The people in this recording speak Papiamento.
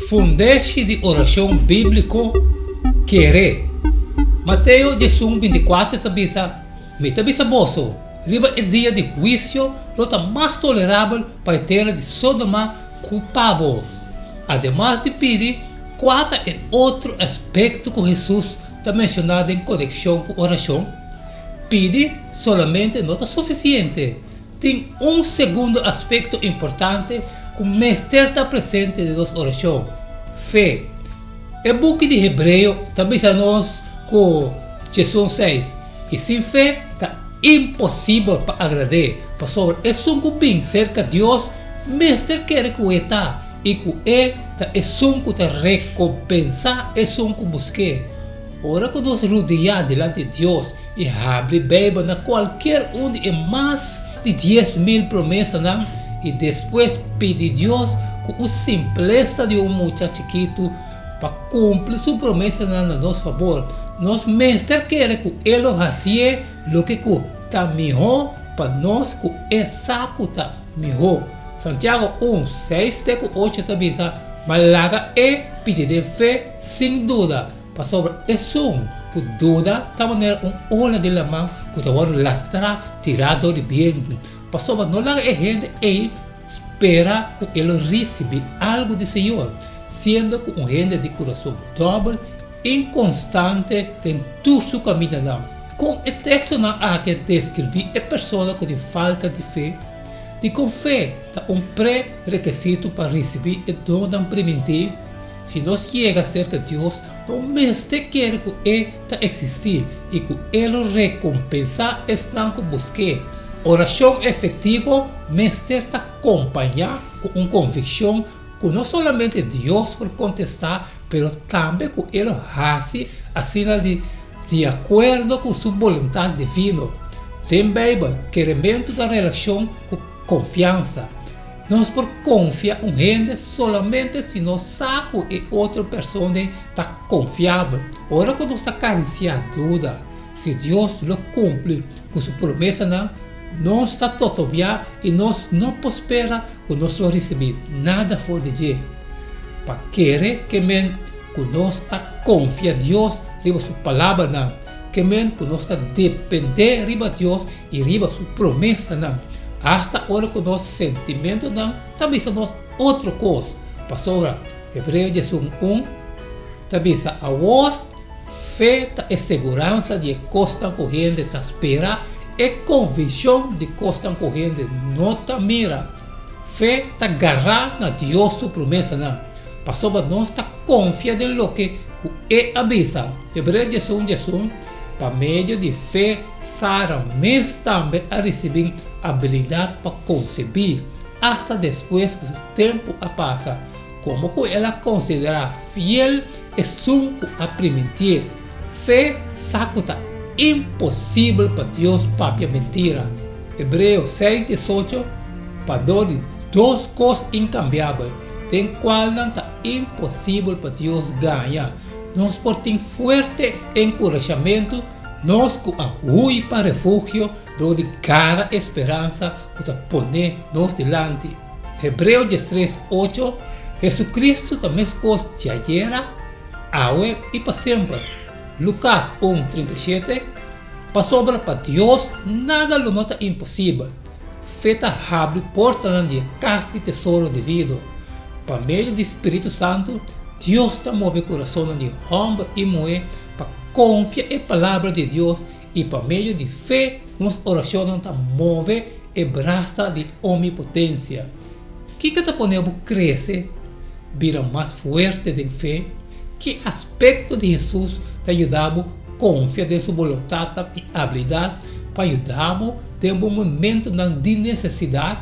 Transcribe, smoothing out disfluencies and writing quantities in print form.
Fundeshi di orashon bíbliko, Kere. Mateo 11, 24 ta bisa, Mi ta bisa boso, riba e dia di huisio lo ta mas tolerabel pa e tera di Sodoma ku pa bo. Ademas di pidi, kua ta e otro aspekto ku Hesus ta menshoná den konekshon ku orashon? Pidi solamente no ta sufisiente. Tin un segundo aspekto importante ku mester ta presente den nos orashon, fe. E buki di Hebreo ta bisa nos ku Jesun seis, I sin fe ta imposibel pa agrad'é, pasobra esun ku bin serka Dios mester kere ku e ta, i ku e ta esun ku ta rekompensá esun ku busk'é. Ora ku nos rudiá dilanti Dios i habri Beibel na kualkier un di e mas di 10,000 promesanan i despues pidi Dios ku un simplesa di un mucha chikitu pa kumpli su promesanan na nos fabor, nos mester kere ku e lo hasié loke ku ta mihó pa nos ku e sa ku ta mihó. Santiago 1, 6 te ku 8 ta bisa, Ma laga e pidi den fe sin duda. Pasobra esun ku duda ta manera un ola di laman ku ta wòrdu lastrá tirá dor di bientu. Pasobra no laga e hende ei spera ku e lo risibí algu di Señor, siendo ku un hende di kurason dòbel, inkonstante den tur su kamindanan. Kon e tekstonan aki a deskribí e persona ku tin falta di fe? Dikon fe ta un prerekisito pa risibí e donnan primintí? Si nos yega serka Dios, no mester kere ku E ta eksistí i ku E lo rekompensá esnan ku busk'é. Orashon efektivo mester ta kompañá ku un konvikshon ku no solamente Dios por kontestá pero tambe ku E lo hasi asina di di akuerdo ku Su boluntat divino. Den Beibel, kerementu ta relashon ku konfiansa. Nos por konfia un hende solamente si nos sa ku e otro persona ta konfiabel. Ora ku nos ta karisiá duda si Dios lo kumpli ku su promesanan, nos ta totobiá i nos no por spera ku nos lo risibí nada for di dje. Pa kere ke men ku nos ta konfia Dios riba su palabranan, ke men ku nos ta dependé riba Dios i riba su promesanan, asta ora ku nos sentimentunan ta bisa nos otro kos. Pasobra Hebreo 11 ta bisa, Awor, fe ta e seguransa di e kosnan ku hende ta spera, e konvikshon di kosnan ku hende no ta mira. Fe ta gará na Dios su promesanan, pasobra nos ta konfia den loke ku e a bisa. Hebreo 11, 11, Pa medio di fe Sara mes tambe a risibí abilidat pa konsebí, asta despues ku su tempu a pasa, komo ku el a konsiderá fiel esun ku a primintié. Fe sa ku ta imposibel pa Dios papia mentira. Hebreo 6, 18, Pa dor di dos kos inkambiabel, den kualnan ta imposibel pa Dios gaña, nos por tin fuerte enkurashamentu Nos ku a hui pa refugio dor di gara e speransa ku ta pone nos dilanti. Hebreo 13, 8, Hesukristu ta meskos djayera, awe i pa semper. Lukas 1, 37, Pasobra pa Dios nada lo no ta imposibel. Fe ta habri portanan di e kas di tesoro divino. Pa medio di spiritu santu, Dios ta move kurasonnan di hòmber i muhé pa konfia e Palabra di Dios i pa medio di fe nos orashonnan ta move e brasa di Omnipotensia. Kiko ta pone bo krese, bira mas fuerte den fe? Ki aspekto di Hesus ta yuda bo konfia den su boluntatnan i abilidat pa yuda bo den bo momentunan di nesesidat?